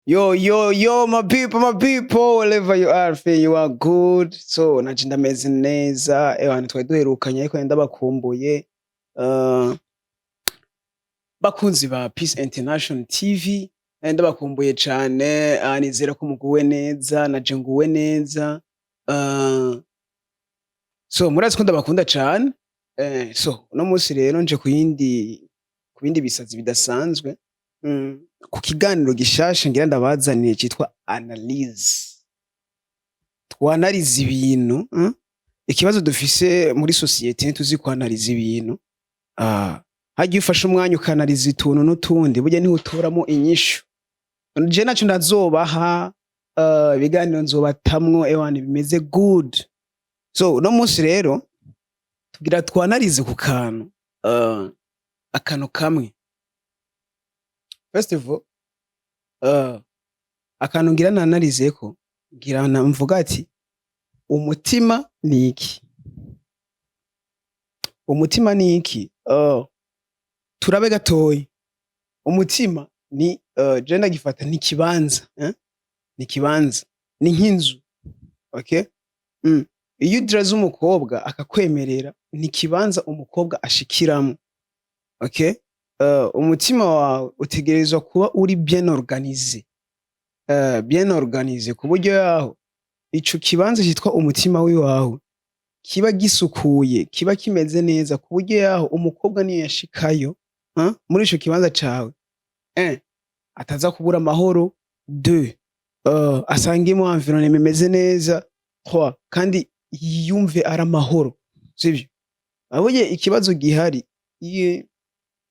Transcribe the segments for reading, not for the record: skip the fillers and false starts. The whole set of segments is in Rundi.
Yo, yo, yo, my people, wherever you are, feel you are good. So, naje ndameze neza. Ewana, twari duherukanye ariko ndabakumbuye. Bakunzi ba Peace International TV, ndabakumbuye cane. Nizera ko muguwe neza, naje nguwe neza. So, murazi ko ndabakunda cane. So, uno munsi rero nje ku bindi bisazi bidasanzwe. Ku kiganiro gishasha ngira ndabazaniye citwa analyse. Twanariza ibintu, Ikibazo dufise muri société, ntituzi kwanariza ibintu. Harya iyo ufashe umwanya ukanariza utuntu n'utundi, burya niho utoramo inyishu. Je naco ndazobaha, ibiganiro nzobatamwo, ewana, bimeze good. So, uno munsi rero tugira twanarize ku kantu, akantu kamwe. First of all, akantu ngira nanarizeko, ngira mvuga ati: umutima ni iki? Umutima ni iki? Turabe gatoyi. Umutima ni, je ndagifata ni ikibanza, eh? Ni ikibanza, ni nk'inzu, okay? Iyo udiraze umukobwa akakwemerera, ni ikibanza umukobwa ashikiramwo, okay? Umutima wawe utegerezwa kuba uri bien organisé, bien organisé, ku buryo yaho ico kibanza citwa umutima wiwawe kiba gisukuye, kiba kimeze neza, ku buryo yaho umukobwa niyo yashikayo, muri ico kibanza cawe, un, ataza kubura amahoro; deux, asangemo environnement imeze neza; trois, kandi yiyumve ari amahoro, sivyo? Abonye ikibazo gihari,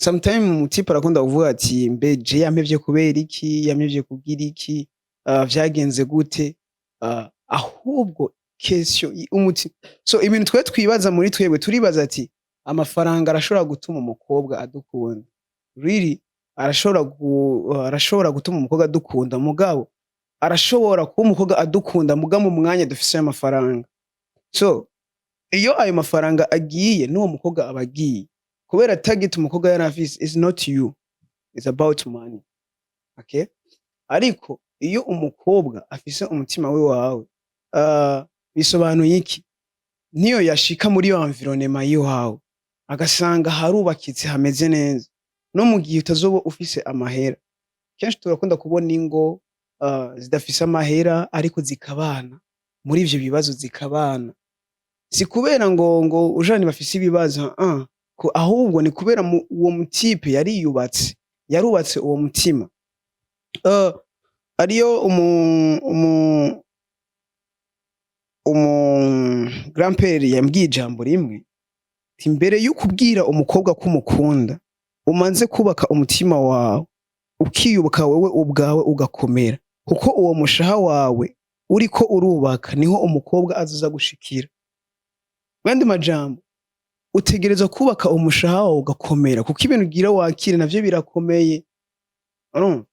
sometime umutipe arakunda kuvuga ati: "Mbe je yampevye kubera iki? Yampevye kugira iki? Vyagenze gute?" Ahubwo question umuti, so ibintu twe twibaza muri twebwe, turibaza ati: amafaranga arashobora gutuma umukobwa adukunda? Really, arashobora gutuma umukobwa adukunda, mugabo arashobora kuba umukobwa adukunda muga mu mwanya dufise ayo mafaranga. So iyo ayo mafaranga agiye, n'uwo mukobwa aba agiye, kubera target umukobwa yari afise is not you, is about money, okay? Ariko iyo umukobwa afise umutima wiwawe, bisobanuye iki? Niyo yashika muri iyo environnement yiwawe, agasanga harubakitse, hameze neza, no mu gihe utazoba ufise amahera. Kenshi turakunda kubona ingo zidafise amahera ariko zikabana muri ivyo bibazo, zikabana. Si kubera ngo ujani bafise ibibazo, ahubwo ni kubera uwo mutipe yariyubatse, yarubatse uwo mutima. Ariyo umu grand-père yambwiye ijambo rimwe ati: "Mbere yo kubwira umukobwa ko umukunda, umanze kubaka umutima wawe, ukiyubaka wewe ubwawe, ugakomera, kuko uwo mushaha wawe uriko urubaka niho umukobwa azoza gushikira." Mu yandi majambo, utegerezwa kubaka umushaha wawe ugakomera, kuko ibintu ugira wakire navyo birakomeye. Urumva,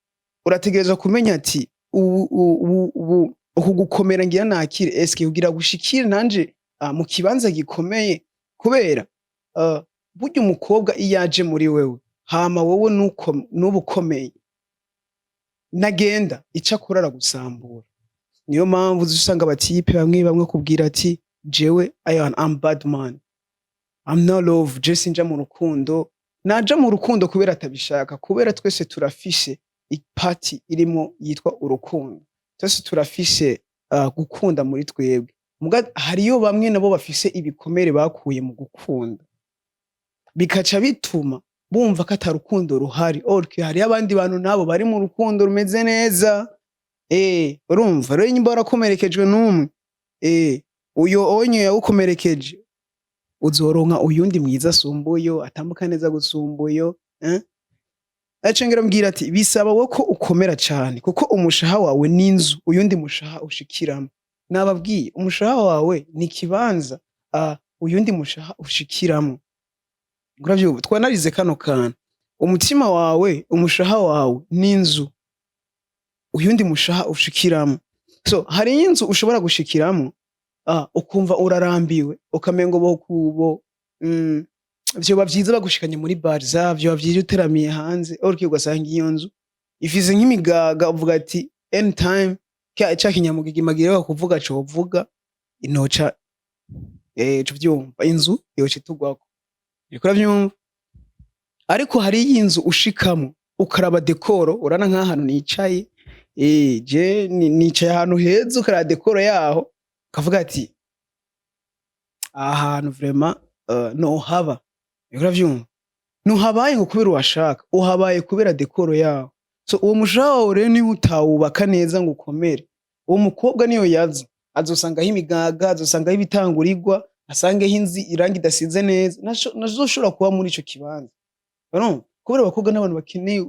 urategerezwa kumenya ati: ubu uku gukomera ngira nakire, eske kugira gushikire nanje mu kibanza gikomeye? Kubera burya umukobwa iyo aje muri wewe, hama wowe nuba ukomeye, nagenda ico akora aragusambura. Niyo mpamvu uza usanga abatipe bamwe bamwe kubwira ati: "Jewe I'm bad man, I'm no love, je sinja mu rukundo." Naja mu rukundo kubera atabishaka, kubera twese turafise ipati irimo yitwa urukundo, twese turafise gukunda muri twebwe. Muga hariyo bamwe nabo bafise ibikomere bakuye mu gukunda, bikaca bituma bumva ko ata rukundo ruhari. Or hariyo abandi bantu nabo bari mu rukundo rumeze neza. Urumva rero, nyimba warakomerekejwe n'umwe, uyo onye yawukomerekeje, uzoronka uyundi mwiza asumba uyo, atambuka neza gusumba uyo, eh? Aca mbwira ati: "Bisaba wo ko ukomera cane, kuko umushaha wawe n'inzu uyundi mushaha ushikiramwo." Nababwiye, umushaha wawe ni ikibanza uyundi mushaha ushikiramwo. Uravyumva? Twanarize kano kantu: umutima wawe, umushaha wawe n'inzu uyundi mushaha ushikiramwo. So hari inzu ushobora gushikiramwo, ukumva urarambiwe, ukamengo bokubo vyoba vyiza bagushikanye muri barza, vyoba vyiza uteramiye hanze, ariko ugasanga iyo nzu Ifise nk'imigaga, uvuga ati anytime ca kinyamugigima giheruka kuvuga covuga inoca uca uvyumva, inzu yoca itugwako, uriko uravyumva? Ariko hariyo inzu ushikamwo ukaraba décor, urabona nk'ahantu nicaye, je nicaye ahantu heza, ukaraba décor yaho ukavuga ati aha hantu vraiment nohaba, uriko uravyumva? Ntuhabaye ngo kubera uhashaka, uhabaye kubera décor yaho. So uwo mushaha wawe rero niba utawubaka neza ngo ukomere, uwo mukobwa niyo yaza azosangaho imigaga, azosangaho ibitangurirwa, asangeho inzu irangi idasize neza, ntazoshobora kuba muri ico kibanza. Urumva? Kubera abakobwa n'abantu bakeneye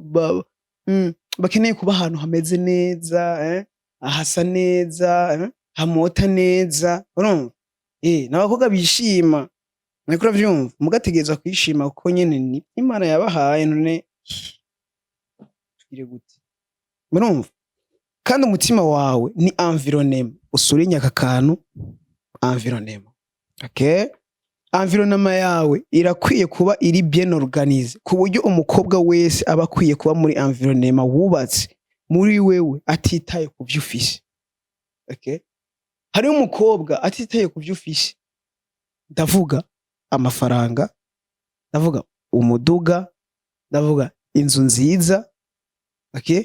bakeneye kuba ahantu hameze neza, hasa neza, hamota neza, urumva? N'abakobwa bishima, uriko uravyumva? Muga ategerezwa kwishima kuko nyene ni Imana yabahaye, none tugire gute? Murumva? Kandi umutima wawe ni environnement. Usurinye aka kantu, environnement. Okay? Environnement yawe irakwiye kuba iri bien organisée ku buryo umukobwa wese aba akwiye kuba muri environnement wubatse muri wewe, atitaye ku vyo ufise. Okay? Hariho umukobwa atitaye ku vyo ufise. Ndavuga amafaranga, ndavuga umuduga, ndavuga inzu nziza, okay?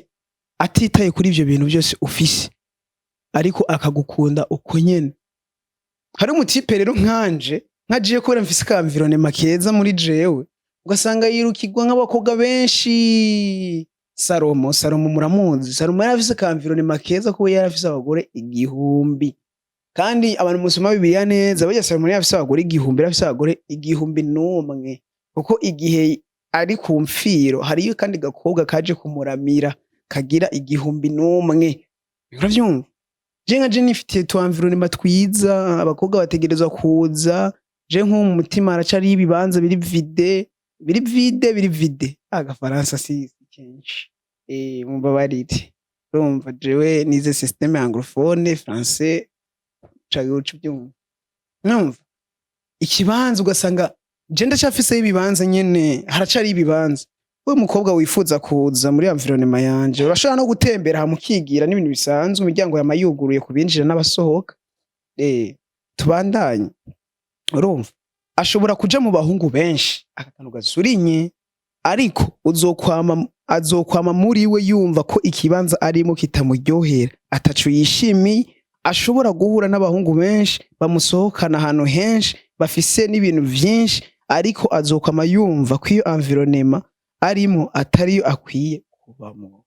Atitaye kuri ivyo bintu byose ufise, ariko akagukunda uko nyene. Hari umutipe rero nkanje, nka jewe, kubera mfise ka environnement keza muri jewe, ugasanga yirukirwa nk'abakobwa benshi. Salomo, Salomo muramuzi. Salomo yari afise ka environnement keza kuko yari afise abagore 1000. Kandi abantu musoma Bibiliya neza, burya Salomo yari afise abagore 1000, yari afise abagore 1001, kuko igihe ari ku mfiro hariyo kandi gakobwa kaje kumuramira kagira 1001, uravyumva? Je nka je nifitiye tu environnement twiza, abakobwa bategerezwa kuza. Je nko mu mutima haracariyo ibibanza biri vide, biri vide, biri vide. Agafaransa si kenshi, mumbabarire. Urumva jewe nize système anglophone, français, uca uvyumva. Urumva? Ikibanza ugasanga je ndacafiseyo ibibanza nyene, haracariyo ibibanza. Wewe mukobwa wifuza kuza muri environnement yanje, urashobora no gutembera hama ukigira, n'ibintu bisanzwe, imiryango yama yuguruye ku binjira n'abasohoka. Tubandanye. Urumva? Ashobora kuja mu bahungu benshi, aka kantu gasurinye, ariko uzokwama, azokwama muri we yumva ko ikibanza arimo kitamuryohera, ataco yishimiye. Ashobora guhura n'abahungu benshi bamusohokana ahantu henshi, bafise n'ibintu vyinshi, ariko azokwama yumva ko iyo environnement arimo atariyo akwiye kubamwo.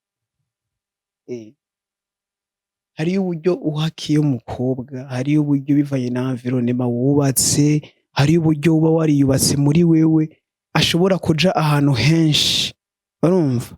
Hariyo uburyo uhakiye umukobwa, hariyo uburyo bivanye na environnement wubatse, hariyo uburyo uba wariyubatse muri wewe, ashobora kuja ahantu henshi, urumva?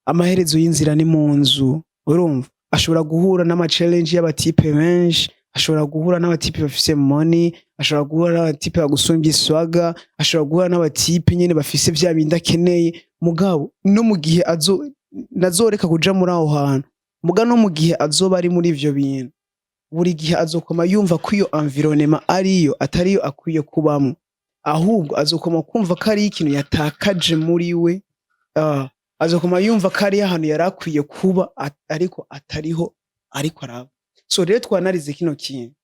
Amaherezo y'inzira ni mu nzu, urumva? Ashobora guhura n'ama challenge y'abatipe benshi, ashobora guhura n'abatipe bafise money, ashobora guhura n'abatipe bagusumbya iswaga, ashobora guhura n'abatipe nyene bafise vya bindi akeneye. Mugabo no mu gihe azo nazoreka kuja muri aho hantu, muga no mu gihe azoba ari muri ivyo bintu, buri gihe azokoma yumva ko iyo environnement ariyo atariyo akwiye kubamwo, ahubwo azokoma kumva ko ari ikintu yatakaje muri we, azokoma yumva ko ari ahantu yari akwiye kuba ariko atariho ariko araba. So rero twanarize kino kintu: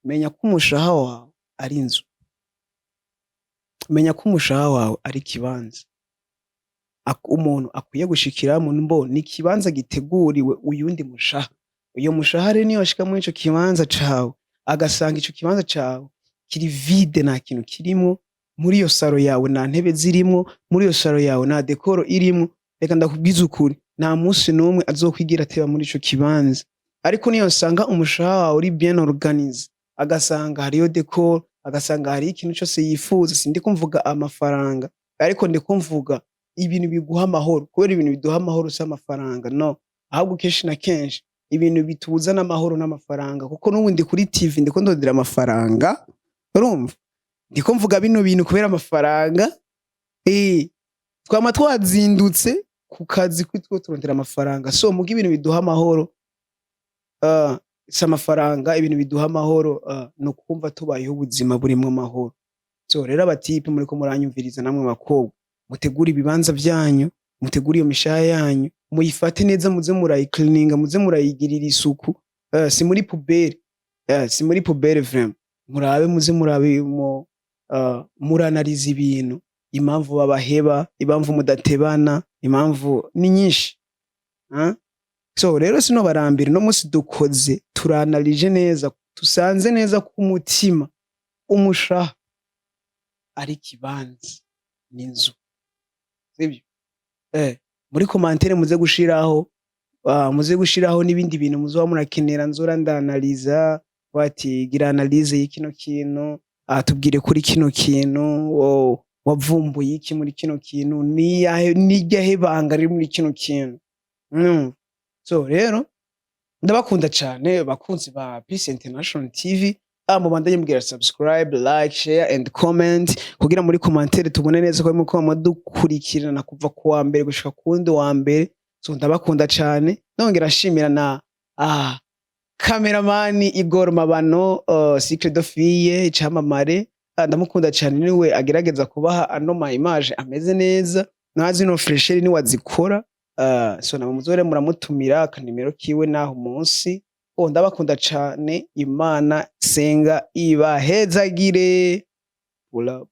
menya ko umushaha wawe ari inzu, menya ko umushaha wawe ari ikibanza umuntu akwiye gushikiramo, mbo ni ikibanza giteguriwe uyundi mushaha. Uyo mushaha rero niyo washika muri ico kibanza cawe, agasanga ico kibanza cawe kiri vide, nta kintu kirimwo muri iyo salon yawe, nta ntebe zirimwo muri iyo salon yawe, nta décor irimwo, reka ndakubwize ukuri, nta munsi n'umwe azokwigira ateba muri ico kibanza. Ariko niyo nsanga umushaha wawe uri bien organisé, agasanga hariyo décor, agasanga hariyo ikintu cose yifuza, sindiko mvuga amafaranga, ariko ndiko mvuga ibintu biguha amahoro, kubera ibintu biduha amahoro si amafaranga, no, ahubwo kenshi na kenshi ibintu bituzana amahoro n'amafaranga, kuko n'ubu ndi kuri TV ndiko ndondera amafaranga, urumva? Ndiko mvuga bino bintu kubera amafaranga, twama twazindutse ku kazi kwitwo turondera amafaranga. So muga ibintu biduha amahoro si amafaranga, ibintu biduha amahoro ni ukumva tubayeho ubuzima burimwo amahoro. So rero abatipe muriko muranyumviriza, namwe bakobwa, mutegure ibibanza vyanyu, mutegure iyo mishaha yanyu. Muyifate neza, muze murayicleaninga, muze murayigirira isuku. Si muri poubelle, si muri poubelle vraiment. Murabe, muze murabe mo muranaliza ibintu, impamvu babaheba, impamvu mudatebana, impamvu ni nyinshi, ah? So rero sinobarambira. Uno munsi dukoze, turanalije neza, tusanze neza ko umutima, umushaha ari ikibanza n'inzu, sibyo? Muri commentaire muze gushiraho, muze gushiraho n'ibindi bintu muzoba murakenera nzora ndanaliza, bati gira analyse y'ikino kintu, tubwire kuri kino kintu, wavumbuye iki muri kino kintu, niyahe, niryahe banga riri muri kino kintu. So rero ndabakunda cane, bakunzi ba Peace International TV. Mubandanye mubwira subscribe, like, share and comment, kugira muri commentaire tubone neza ko muriko mudukurikirana kuva ku wa mbere gushika ku wundi wa mbere. So ndabakunda cane, nongera nshimira na cameraman Igor Mabano, Cycle de Fille, icamamare. Ndamukunda cane, niwe agerageza kubaha ano ma image ameze neza, na zino fraîcheur niwe azikora. So namwe muzore muramutumira, akanimero kiwe naho munsi. Oh, ndabakunda cane, Imana senga ibahezagire. Pull up.